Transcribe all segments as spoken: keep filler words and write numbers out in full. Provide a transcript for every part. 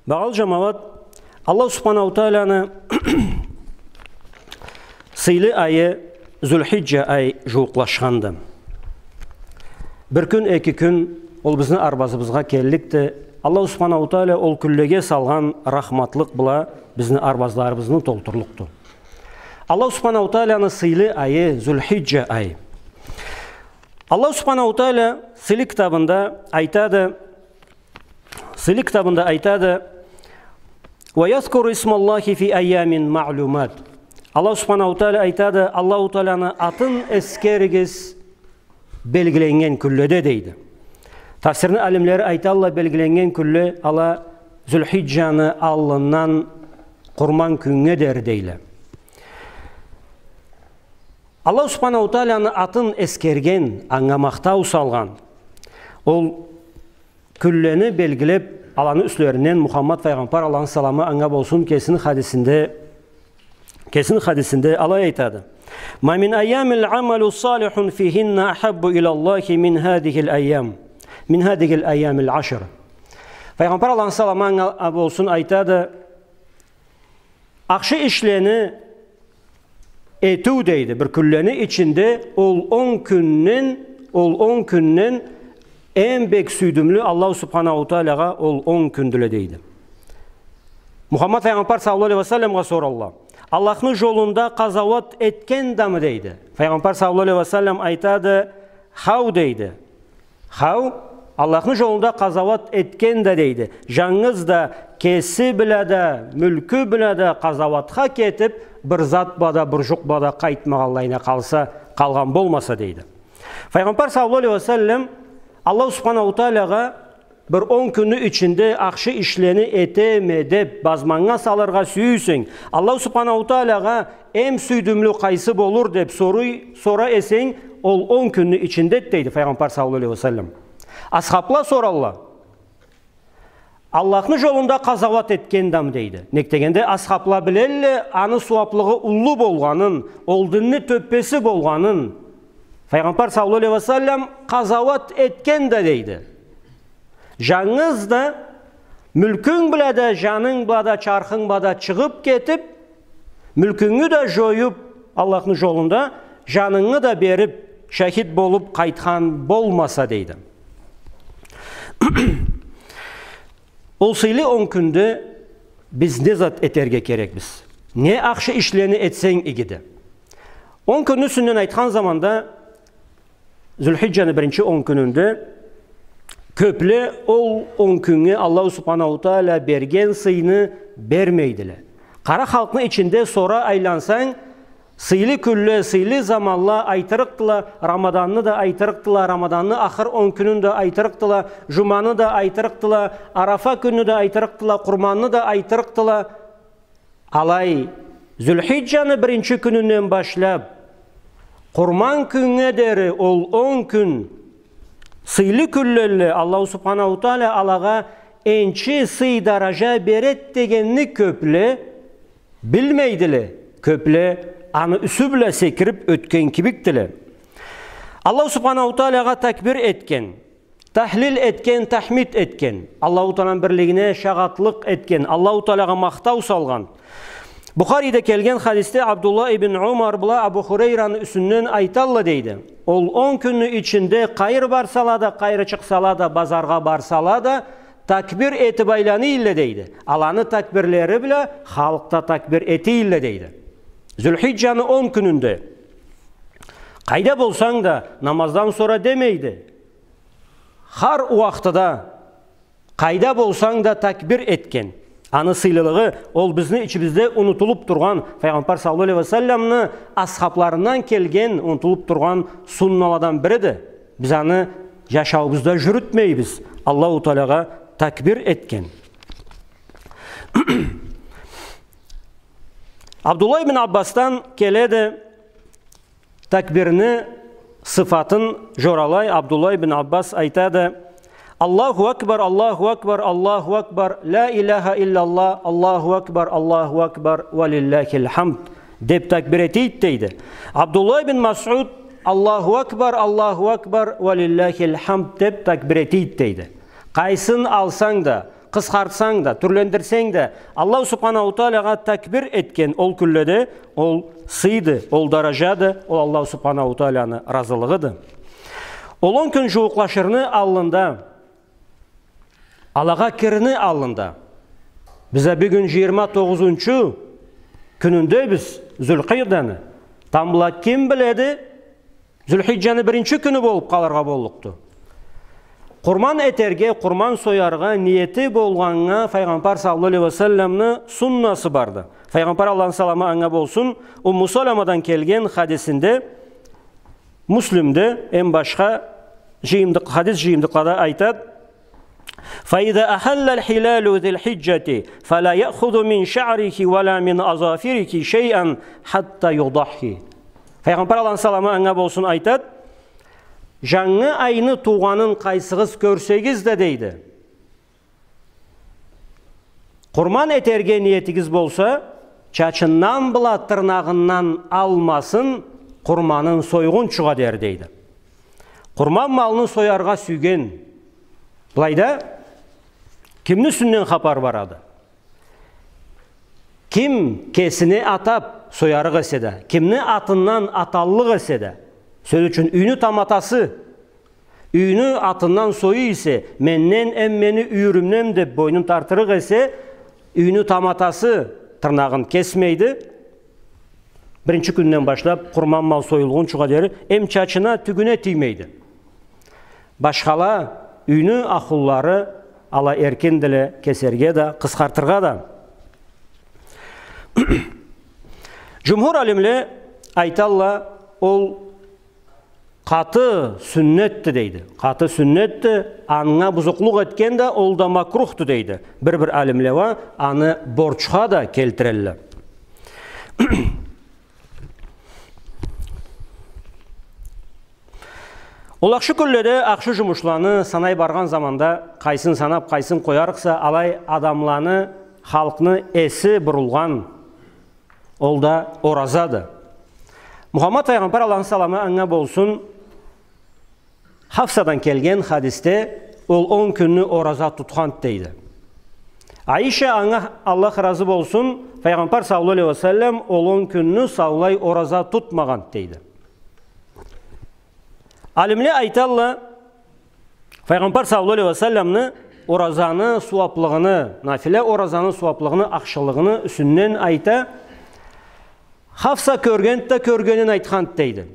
Багъалы джамауат, Аллаху Субханаху Тааланы сыйлы айы Зулхиджа ай джууукълашханды. Бир кюн, эки кюн ол бизни арбазыбызгъа келликди. Аллаху Субханаху Таала ол кюнлеге салгъан рахматлыкъ бла бизни арбазларыбызны толтурлукъду. Аллаху Субханаху Тааланы сыйлы айы Зулхиджа ай. Аллаху Субханаху Таала сыйлы китабында айтады, сыйлы китабында айтады: «Ва язкуру исмаллахи фи айямин маълумат». Аллаху Субханаху Таала айтады: «Аллаху Тааланы атын эсгеригиз белгиленнген кюнледе», — дейди. Тафсирни алимлери айталла, белгиленнген кюнле ала Зулхиджаны аллындан Къурман кюннге дери дейле. Аллаху Субханаху Тааланы атын эсгерген, анга махтау салгъан, ол кюнлени белгилеп, аланы юслеринден Мухаммад файгъамбар, Аллахны саламы анга болсун, кесини хадисинде, кесини хадисинде алай айтады: «Ма мин айямин амалун салихун фихинна ахаббу илаллахи мин хазихил айям, мин хазихил айямил ашр». Файгъамбар, Аллахны саламы анга болсун, айтады: Ахшы ишлени этиу, дейди, бир кюнлени ичинде ол он кюнден, ол он кюнден эм бек сюйдюмлю Аллаху Субханаху Таалагъа ол он кюндюле, дейди. Мухаммад файгъамбар саллаллаху алейхи ва салламгъа соралла: «Аллахны жолунда къазауат этген дами?» — дейди. Файгъамбар саллаллаху алейхи ва саллам айтады: «Хау», — дейди. Хау, Аллахны жолунда къазауат этген да, дейди. Жангыз да кеси бла да, мюлкю бла да къазауатха кетип, бир зат бла да, бир жукъ бла да къайтмагъанлайына къалса, къалгъан болмаса, дейди. Файгъамбар саллаллаху алейхи ва саллам Аллаху Субханаху Таалагъа бир он кюнню ичинде ахшы ишлени этеме деп базманнга салыргъа сюйсенг, Аллаху Субханаху Таалагъа эм сюйдюмлю къайсы болур деп соруй, сора эсенг, ол он кюнню ичинде эт, дейди Файгъамбар саллаллаху алейхи ва саллам. Асхабла соралла: «Аллахны жолунда къазауат этген дами?» — дейди. Нек дегенде, асхабла билелле аны сууаплыгъы уллу болгъанын, ол динни тёппеси болгъанын. Файгъамбар саллаллаху алейхи ва саллам: «Къазауат этген да», — дейди. Жангыз да мюлкюнг бла да, жанынг бла да, чархынг бла да чыгъып кетип, мюлкюнгю да жоюп, Аллахны жолунда жанынгы да берип, шахид болуп къайтхан болмаса, дейди. Ол сыйлы он кюнде биз не зат этерге керекбиз? Не ахшы ишлени этсенг игиди? Он кюнню юсюнден айтхан заманда, Зулхиджаны биринчи он кюнюнде кёпле ол он кюннге Аллаху Субханаху Таала берген сыйны бермейдиле. Къара халкъны ичинде сора айлансанг, сыйлы кюнле, сыйлы заманла айтырыкъдыла, Рамаданны да айтырыкъдыла, Рамаданны ахыр он кюнюн да айтырыкъдыла, жуманы да айтырыкъдыла, Арафа кюнню да айтырыкъдыла, Къурманны да айтырыкъдыла. Алай, Зулхиджаны биринчи кюнюнден башлап Къурман кюннге дери ол он кюн сыйлы кюнлелле, Аллаху Субханаху Таала алагъа энчи сый даража беред дегенни кёпле билмейдиле, кёпле аны юсю бла секирип ётген кибикдиле. Аллаху Субханаху Таалагъа такбир этген, тахлил этген, тахмид этген, Аллаху Тааланы бирлигине шагъатлыкъ этген, Аллаху Таалагъа махтау салгъан. Бухариде келген хадисде Абдуллах ибн Умар бла Абу Хурейраны юсюнден айталла, дейди. Ол он кюнню ичинде къайры барсала да, къайры чыкъсала да, базаргъа барсала да, такбир этип айланыйла, дейди. Аланы такбирлери бла халкъ да такбир этийла, дейди. Зулхиджаны он кюнюнде къайда болсанг да, намаздан сора демейди. Хар уахтыда, къайда болсанг да такбир этген. Аны сыйлылыгъы, ол бизни ичибизде унутулуп тургъан, Файгъамбар саллаллаху алейхи ва салламны асхабларындан келген, унутулуп тургъан сунналадан бириди. Биз аны жашауубузда жюрютмейбиз. Аллаху Таалагъа такбир этген. Абдуллах ибн Аббасдан келеди, такбирни сыфатын жоралай Абдуллах ибн Аббас айтады: «Аллаху акбар, Аллаху акбар, Аллаху акбар, ла илаха иллаллах, Аллаху акбар, Аллаху акбар, ва лиллахил хамд», — деп такбир этейд, дейди. Абдуллах ибн Масъуд: «Аллаху акбар, Аллаху акбар, ва лиллахил хамд», — деп такбир этейд, дейди. Къайсын алсанг да, къысхартсанг да, тюрлендирсенг да, Аллаху Субханаху Таалагъа такбир этген ол кюнледе, ол сыйды, ол даражады, ол Аллаху Субханаху Тааланы разылыгъыды. Ол он кюн жууукълашырны аллында, алагъа кирирни аллында, биз а бюгюн жыйырма тогъузунчу кюнюндебиз Зулхыжаны. Тамбла ким биледи, Зулхиджаны биринчи кюню болуп къалыргъа боллукъду. Къурман этерге, къурман сояргъа ниети болгъаннга Файгъамбар саллаллаху алейхи ва салламны суннасы барды. Файгъамбар, Аллахны саламы анга болсун, Умму Саламадан келген хадисинде, Муслимде, эм башха жыйымдыкъ-, хадис жыйымдыкълада айтады: فإذا أحل الهلال ذي الحجة فلا يأخذ من شعره ولا من أظافره شيئا حتى يضحي. Файгъамбар, Аллахны саламы анга болсун, айтады: «Жангы айны туугъанын къайсыгъыз кёрсегиз да, — дейди, — къурман этерге ниетигиз болса, чачындан бла тырнагъындан алмасын, къурманын сойгъунчугъа дери», — дейди. Къурман малны сояргъа сюйген. Былайда кимни юсюнден хапар барады? Ким кесине атап соярыкъ эсе да, кимни атындан аталлыкъ эсе да, сёз ючюн, юйню таматасы юйню атындан союй эсе, менден эм мени юйюрюмден деп бойнун тартырыкъ эсе, юйню таматасы тырнагъын кесмейди. Биринчи кюнден башлап къурман мал союлгъунчугъа дери, эм чачына, тюгюне тиймейди. Башхала, юйню ахлулары, ала эркиндиле кесерге да, къысхартыргъа да. Жумхур алимле айталла, ол къаты сюннетди, дейди. Къаты сюннетди, анга бузукълукъ этген да, ол да макрухду, дейди. Бир-бир алимле уа аны борчха да келтирелле. Ол ахшы кюнледе ахшы жумушланы санай баргъан заманда, къайсын санап, къайсын къоярыкъса, алай адамланы, халкъны эси бурулгъан, ол да оразады. Мухаммад файгъамбар, Аллахны саламы анга болсун, Хафсадан келген хадисде ол он кюнню ораза тутханды, дейди. Аиша, анга Аллах разы болсун, файгъамбар саллаллаху алейхи ва саллам ол он кюнню саулай ораза тутмагъанды, дейди. Алимле айталла, файгъамбар саллаллаху алейхи ва салламны оразаны сууаплыгъыны, нафила оразаны сууаплыгъыны ахшылыгъыны юсюнден айта, Хафса кёргенди да кёргенин айтханды, дейди.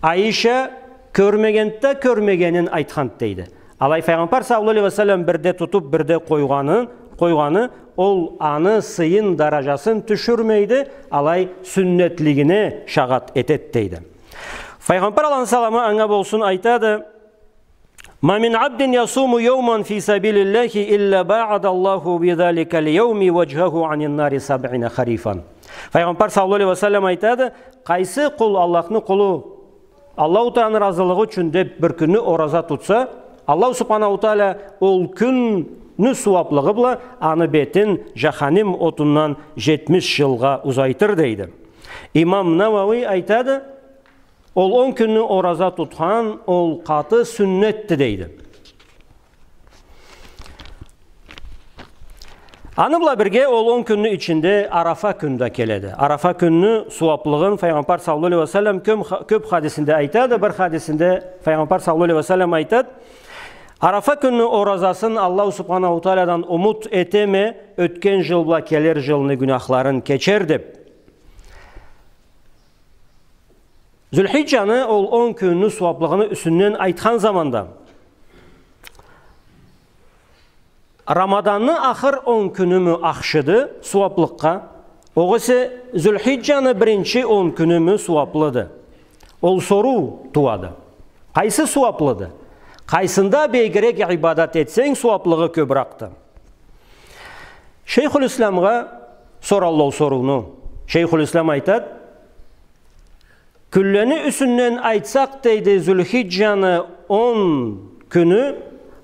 Аиша кёрмегенди да кёрмегенин айтханды, дейди. Алай файгъамбар саллаллаху алейхи ва саллам бирде тутуп, бирде къойгъаны, къойгъаны, ол аны сыйын, даражасын тюшюрмейди, алай сюннетлигине шагъат этеди, дейди. Файгъамбар, Аллахны саламы анга болсун, айтады: «ما من عبد يصوم يوما في سبيل الله إلا باعد الله بذلك اليوم وجهه عن النار سبعين خريفا». Файгъамбар саллаллаху алейхи ва саллам айтады: «Къайсы къул, Аллахны къулу, Аллаху Тааланы разылыгъы ючюн деп бир кюнню ораза тутса, Аллаху Субханаху Таала ол кюнню сууаплыгъы бла аны бетин жаханим отундан жетмиш жылгъа узайтыр», — дейди. Имам Навауи айтады: «Ол он кюнню ораза тутхан, ол къаты сюннетди», — дейди. Аны бла бирге ол он кюнню ичинде Арафа кюн да келеди. Арафа кюнню сууаплыгъын файгъамбар саллаллаху алейхи ва саллам кёп ха-, кёп хадисинде айтады. Бир хадисинде файгъамбар саллаллаху алейхи ва саллам айтады: «Арафа кюнню оразасын Аллаху Субханаху Тааладан умут этеме, ётген жыл бла келир жылны гюнахларын кечер», — деп. Зулхиджаны ол он кюнню сууаплыгъыны юсюнден айтхан заманда, Рамаданны ахыр он кюнюмю ахшыды сууаплыкъгъа, огъесе Зулхиджаны биринчи он кюнюмю сууаплыды? Ол соруу тууады. Къайсы сууаплыды? Къайсында бегирек ибадат этсенг, сууаплыгъы кёбюракъды? Шейхулисламгъа соралла ол сорууну. Шейхулислам айтады: «Кюнлени юсюнден айтсакъ, — дейди, — Зулхиджаны он кюню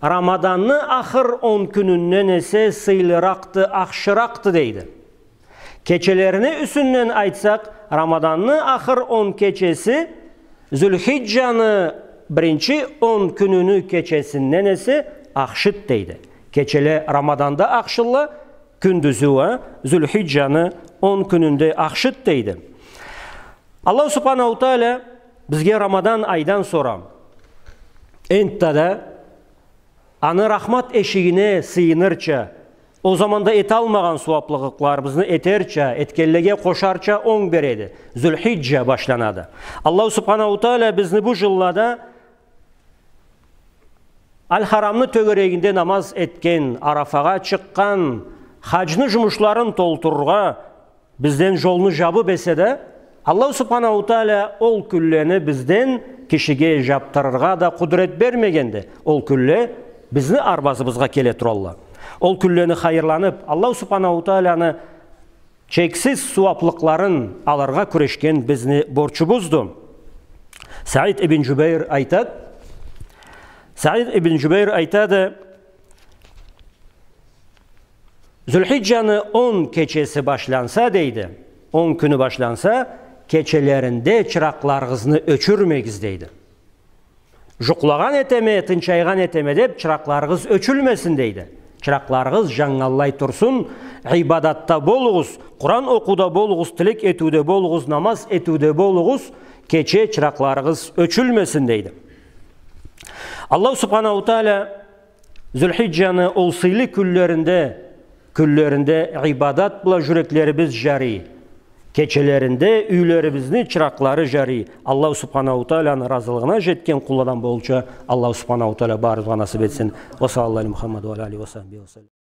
Рамаданны ахыр он кюнюнден эсе сыйлыракъды, ахшыракъды, — дейди. — Кечелерини юсюнден айтсакъ, Рамаданны ахыр он кечеси Зулхиджаны биринчи он кюнюню кечесинден эсе ахшыды, — дейди. Кечеле Рамаданда ахшыла, кюндюзю уа Зулхиджаны он кюнюнде ахшыд, дейди. Аллаху Субханаху Тааля бизге Рамадан айдан сора энтта да аны рахмат эшигине сыйынырча, ол заманда эталмагъан сууаплыкъларыбызны этерча, этгенлеге къошарча онг береди. Зулхиджа башланады. Аллаху Субханаху Тааля бизни бу жыллада Аль-Харамны тёгерегинде намаз этген, Арафагъа чыкъгъан, хаджны жумушларын толтурургъа бизден жолну жабыб эсе да, Аллаху Субханаху Тааля ол кюнлени бизден кишиге жабдырыргъа да къудрет бермегенди. Ол кюнле бизни арбазыбызгъа келе туралла. Ол кюнлени хайырланыб, Аллаху Субханаху Тааляны чексиз сууаплыкъларын алыргъа кюрешген бизни борчубузду. Саид ибн Жубейр айтад, Саид ибн Жубейр айтады, Зулхиджаны он кечеси башланса, дейди, он кюню башланса, кечелеринде чыракъларыгъызны ёчюрмегиз, дейди. Жукълагъан этеме, тынчайгъан этеме деб, чыракъларыгъыз ёчюлмесин, дейди. Чыракъларыгъыз жаннганлай турсун, ибадатда болугъуз, Къуран окъууда болугъуз, тилек этиуде болугъуз, намаз этиуде болугъуз, кече чыракъларыгъыз ёчюлмесин, дейди. Аллаху Субханаху Тааля Зулхиджаны ол сыйлы кюнлеринде, кюнлеринде ибадат бла жюреклерибиз жарый. Кечелеринде юйлерибизни чыракълары жарый. Аллаху Субханаху Тааляны разылыгъына жетген къулладан болурча Аллаху Субханаху Тааля барыбызгъа насыб этсин. Ва саллаллаху аля Мухаммад ва аля алихи ва сахбихи ва саллам.